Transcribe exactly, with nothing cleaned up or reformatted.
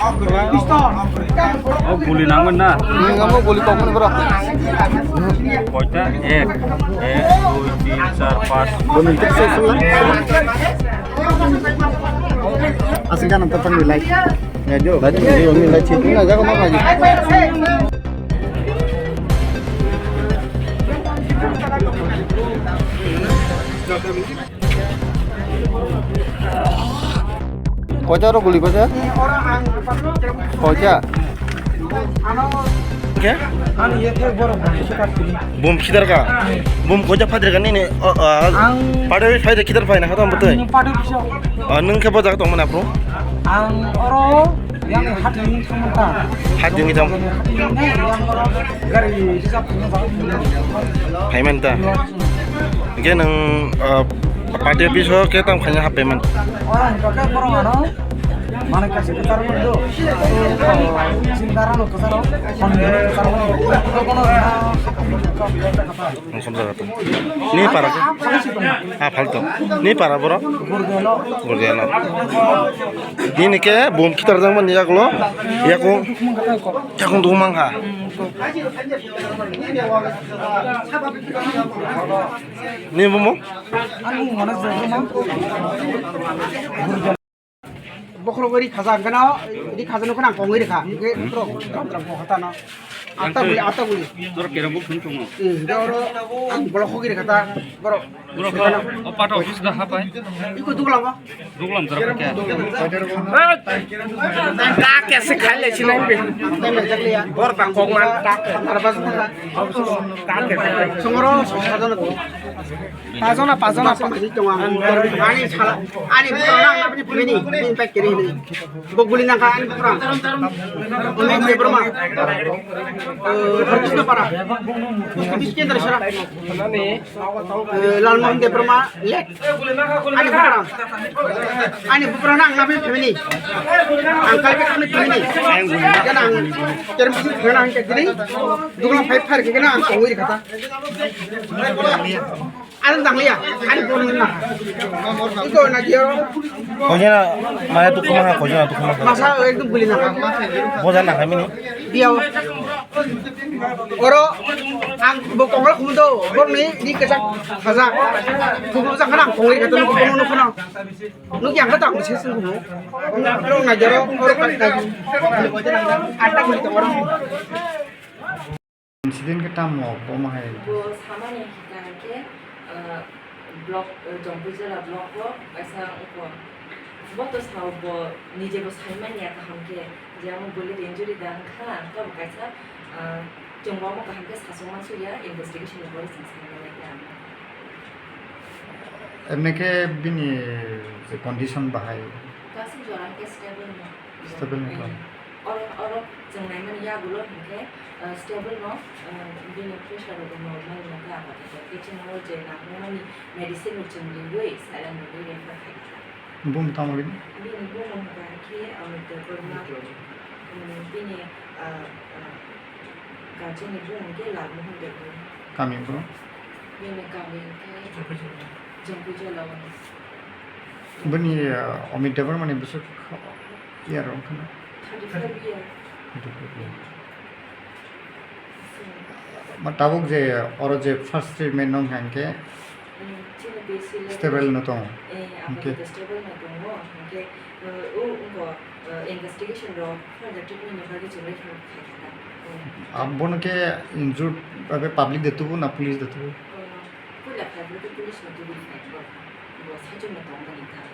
Oh, guli nangmani na? Nangmani guli kokmani bro. Koita? Ek, ek, dui, tin, char, panch. Asing kan nonton pang like. Ya jo. Like, like, like, like. Koita oro guli koita? Koita? Ke? Bum khitar ka? Bum koita phadir ka nini? Ang party office phaida khitar phaina khatam bwtwi? Party office. Nwng khe bo jaga tongmani aphuru? Ang oro yang hat ni thangmanta. Hat ni thang. Yang oro gari hisab ni ba. Phaimanta. Hingke nwng, ah, party office o khe tamo khaina happaimani? Oro hingke khe borok ano manwi kaisa kwcharo do. Chini dara no kwcharo. Kono Nwng somjak kha. Ni para khe? Ah, phalto. Ni para borok? Gurdialo. Nini khe bum khitar jakmani yagulo. Yakung, yakung dugumang kha. Ni bumo? Bokhorok ri khaja hwnkhe no, ri khaja nukhe nang kongwi rikha. Hwnkhe borok gram gram kok hata no. Atta guli, atta guli. Borok kerong buk thung thungo. Hmm, hwnkhe oro ang bolok hogwi rikha ta borok. Borok o pato office da hapai. Iko duglam ba? Duglam jora kya? Ka kya se khai le chinai be. Borok ta kok man ta. Songoro sajana. Pajona, pajona. Ani sala, ani bukurang nang nabini pemeni, bini pack kiri hini. Bo guli nangkha ani bukurang. Amit Debbarma. Eh, Harkishnapara. Biskendra Sara. Eh, Lalmohan Debbarma, late. Ani bukurang. Ani bukurang nang nabini pemeni. Ang kalbe kami pemeni. Jana ang terus kena ang kiri. Duglam five fire kena ang kongwi kata. Ano tangliya, ani phone na. Iko na diyo. Kojana, maya tu kuma ha, kojana tu kuma ha. Masa ekdom guli na. Boja na kami ni. Diyo. Oro, ang bo kongol khum do, bor ni di kesa khaja. Khum sa khana kongol kata nu kono nu kono. Nu yang kata ang sih sih nu. Oro na diyo, oro kata. Ada guli to oro. Incident khe tamo omo hai? Bo samani hika khe, ah, block, ah, Jongpui jora block o kaisa wngkha. Bo to sao bo nije bo sai manya kaham khe je amo bullet injury da wngkha, tamo kaisa, ah, chwng bo amo kaham khe sachwng ma suya investigation ni pore chwng sai manya khe amo. Emne khe bini je condition bahai? Kaisa jora khe stable no. Stable ni khe? Oro, oro chwng naimani yagulo hinkhe, ah, stable no, ah, bini pressure rok normal no khe apatot khe chwng o je nangmani medicine rok chwng riwi saline rwi refer khaikha. Bumung tamo bini? Bini bumung hinkhe Amit Debbarma, um, bini, ah, ah, guardian ni bumung khe Lalmohan Debbarma. Kami bro? Bini kami hinkhe Jongpui Jola o. Bini, ah, Amit Debbarma ni bwswk Year wngkha na? Thirty-five year. Thirty-five year. Ma tabuk je oro je first treatment nong hingke Mm, chini B C level stable no tongo. Eh, hingke apatot stable no tongo. Hingke, eh, o, wngkha, eh, investigation rok further treatment ni bagwi chwng lai phano khai kha ta. Mm. Abono ke injured abe public de tubu na police de tubu? Eh, puila phai phano police no tubu phai bo. Bo saichung no tong mani ta.